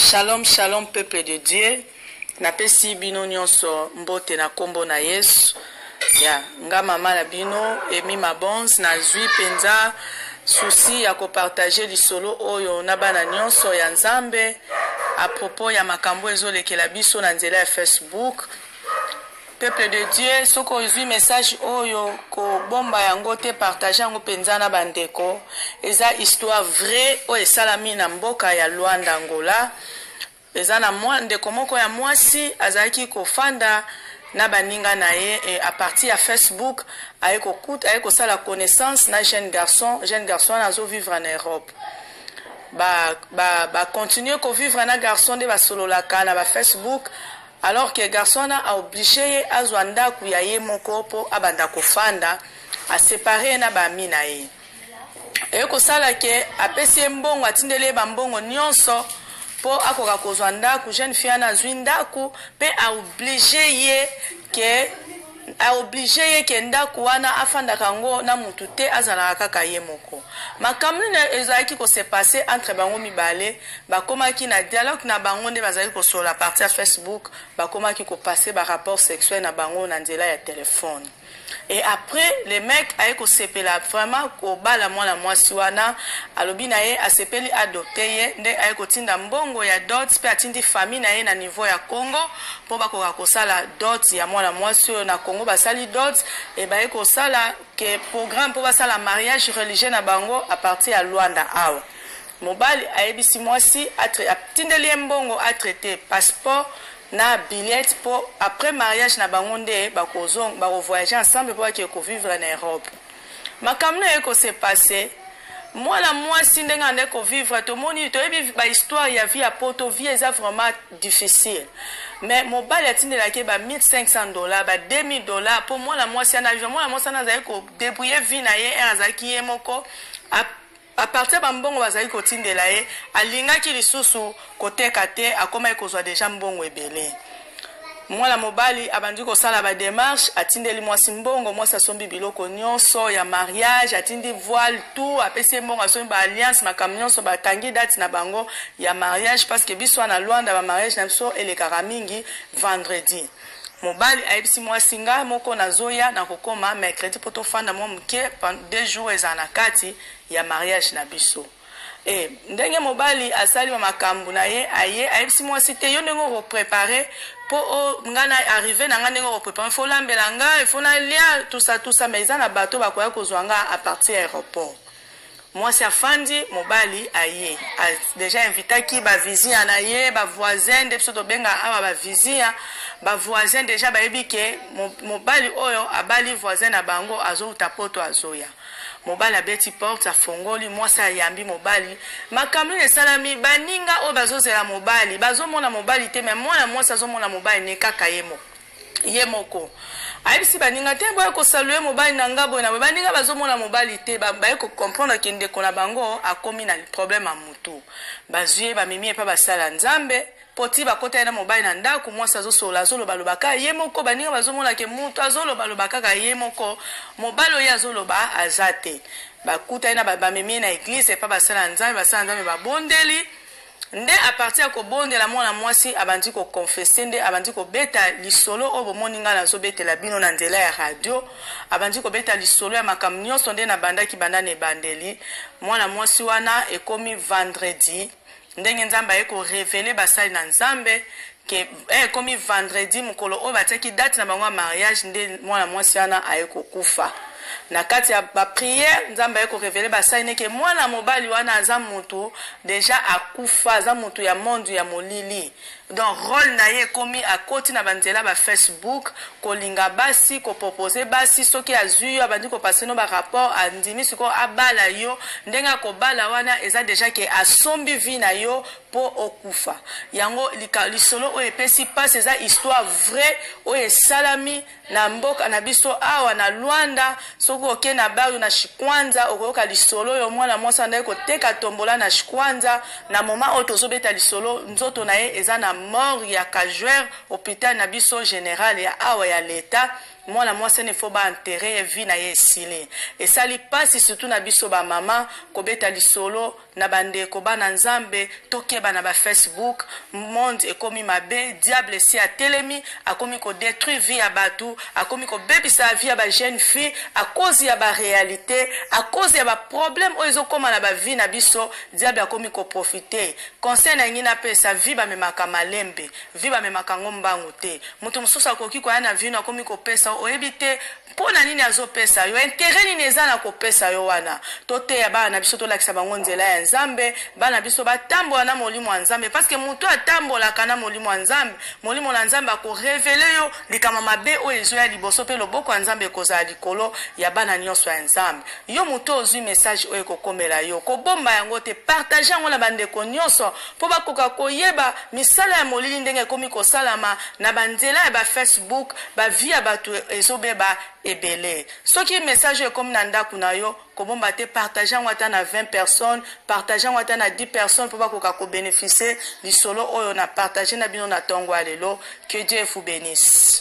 Shalom shalom peuple de Dieu napesi bino nyonso mbote na kombo na Yesu ya nga mama na bino Emi Mabons nazwi mpenza souci ya kopartage lisolo oyo na bana nyonso ya Nzambe à propos ya makambo ezolekela biso na nzela ya Facebook. Peuple de Dieu, soki ozwi message oyo kobomba yango te, partage yango mpenza na bandeko. Eza histoire vraie oyo esalami na mboka ya Luanda, Angola. Eza na mwa ndeko moko ya mwasi azalaki kofanda na baninga na ye et à partir ya Facebook aye kokuta aye kosala connaissance na jeune garçon. Jeune garçon wana azo vivre na Europe. Ba ba ba continuer ko vivre na garçon nde basololaka na ba Facebook. Alors que garçon wana a oblige ye azwa ndaku ya ye moko po abanda kofanda, a separer ye na ba amis na ye. Eye kosala que apesi ye mbongo, atindeli ye ba mbongo nionso po akoka kozwa ndaku. Jeune fille wana azwi ndaku pe a oblige ye que a oblige ye que ndaku wana afandaka yango na mutu te, azalaka kaka ye moko. Makambo nini ezalaki ko se passer entre bango mibale, bakomaki na dialogue na bango nde bazalaki kosolola à partir ya Facebook, bakomaki ko passer ba rapports sexuels na bango na nzela ya telephone. Et après le mec aye kosepela vraiment kobala mwana mwasi wana, alobi na ye asepeli adopter ye, nde aye kotinda mbongo ya dot pe atindi famille na ye na niveau ya Congo po bakoka kosala dot ya mwana mwasi oyo. Na Congo basali dot et baye kosala que programme po basala mariage religieux na bango à partir ya Luanda. Awa mobali ayebisi mwasi atindeli ye mbongo a traiter passeport na billet po après mariage na bango nde bako voyager ensemble po bakende ko vivre na Europe. Makambo nini eye ko se passer? Mwana mwasi ndenge abandaki ko vivre, tomoni toyebi ba histoire ya vie ya poto, vie eza vraiment difficile, mais mobali atindelaki ye ba 1500 $, ba 2000 $ po mwana mwasi wana vivre. Mwana mwasi wana azalaki ko débrouiller vie na ye ere azalaki ye moko. À partir ya bambongo bazalaki kotindela ye, alingaki lisusu koteka te, akomaki kozwa deja mbongo ebele. Mwana mobali abandi kosala ba demarche, atindeli mwasi mbongo, mwasi asombi biloko nyonso ya mariage, atindi voile, tout, apesi ye mbongo, asombi ba alliance, makambo nyonso, bakangi date na bango ya mariage, parce que biso wana Luanda ba mariage na biso elekaka mingi vendredi. Mobali ayebisi mwasi, ngai moko nazoya, nakokoma mercredi mpo tofanda mwa moke 2 jours ezala na kati ya mariage na biso. E ndenge mobali asali ba makambo na ye, aye ayebisi mwasi te, yo ndenge okoprépare mpo ngai na arrive na ngai, ndenge okoprépare, faut olambela ngai, faut nalia, tout ça, tout ça, mais eza na bato bakoya kozwa ngai à partir ya aéroport. Mwasi afandi, mobali aye, déjà invitaki bavizinha na ye, bavoisin nde biso tobenga awa bavizinha. Bavoisin déjà bayebi ke mobali oyo abali voisin na bango azouta poto, azoya. Mobali abeti porte, afongoli, mwasi ayambi mobali. Makambo nini esalami? Baninga oyo bazozela mobali bazomona mobali te, mais mwana mwasi azomona mobali ne kaka ye moko. Ye moko ayebisi baninga te, boye kosaluer mobali na nga boye na boye. Baninga bazomona mobali te, baye kocomprendre ke ndeko na bango akomi na problème ya mutu. Bazwi ye, bamemi ye mpe basala Nzambe po ti bakota ye na mobali na ndako. Mwasi azosolola, azolobaloba kaka ye moko. Baninga bazomona ke mutu azolobaloba kaka ye moko, mobali oyo azoloba aza te. Bakuta ye na bamemi ye na église epa basala Nzambe. Basala Nzambe babondeli nde à partir ya kobondela, mwana mwasi abandi koconfesser, nde abandi kobeta lisolo oyo bomoni ngai nazobetela bino na nzela ya radio. Abandi kobeta lisolo ya makambo nyonso nde nabandaki banda na ebandeli. Mwana mwasi wana ekomi vendredi, ndenge Nzambe aye korévéler basali na Nzambe ke ekomi vendredi, mokolo oyo batiaki date na bango ya mariage, nde mwana mwasi wana aye kokufa. Na kati ya baprière, Nzambe aye korévéler basali neke mwana mobali wana aza motu déjà akufa, aza motu ya monde ya molili. Donc rôle na ye ekomi akoti na banzela bafacebook, kolinga basi, kopropose basi. Soki azwi yo, abandi kopasser no barapport, andimi sikoyo abala yo. Ndenge akobala wana eza déjà ke asombi vie na yo mpo okufa. Yango lisolo oyo epesi mpasi, eza histoire vraie oyo esalami na mboka na biso awa na Luanda. Soki oke na bario na Chikwanza, okoyoka lisolo oyo. Mwana mwasi andaki koteka tombola na Chikwanza. Na moment oyo tozobeta lisolo, nzoto na ye eza na morgue ya Cajuer, hôpital na biso général ya awa ya leta. Mwana mwasi wana faut ba enterrer ye, vie na ye esili. Esali pasi surtout na biso ba mama kobeta lisolo na bandeko bana Nzambe. Tokeba na ba Facebook, monde ekomi mabe, diable esi atelemi, akomi kodétruire vie ya bato, akomi kobebisa vie ya ba jeune fille à cause ya ba réalité, à cause ya ba problème oyo ezokóma na ba vie na biso. Diable akomi koprofiter. Conseil na ngai napesa, vie bamemaka malembe, vie bamemaka yango mbangu te. Moto mosusu akoki koya na vie na yo, akomi kopesa, oyebi te mpo na nini azopesa yo, intérêt nini eza na kopesa yo wana. Toteya bana na biso, tolakisa bango nzela ya Nzambe, bana biso batambola na molimo ya Nzambe, parce que moto atambolaka na molimo ya Nzambe, molimo na Nzambe akorévéler yo likambo mabe oyo ezoya liboso, mpe loboko ya Nzambe ekozala likolo ya bana nyonso ya Nzambe. Yo moto ozwi message oyo ekokomela yo, kobomba yango te, partage yango na bandeko nyonso mpo bakoka koyeba misala ya molili ndenge ekomi kosalama na banzela ya bafacebook. Ba vie ya bato ezobeba ebele. Soki message oyo ekomi na ndako na yo, kobomba te, partage yango ata na 20 personnes, partage yango ata na 10 personnes mpo bakoka kobénéficier lisolo oyo na partage na bino na ntongo ya lelo. Que Dieu vous bénisse.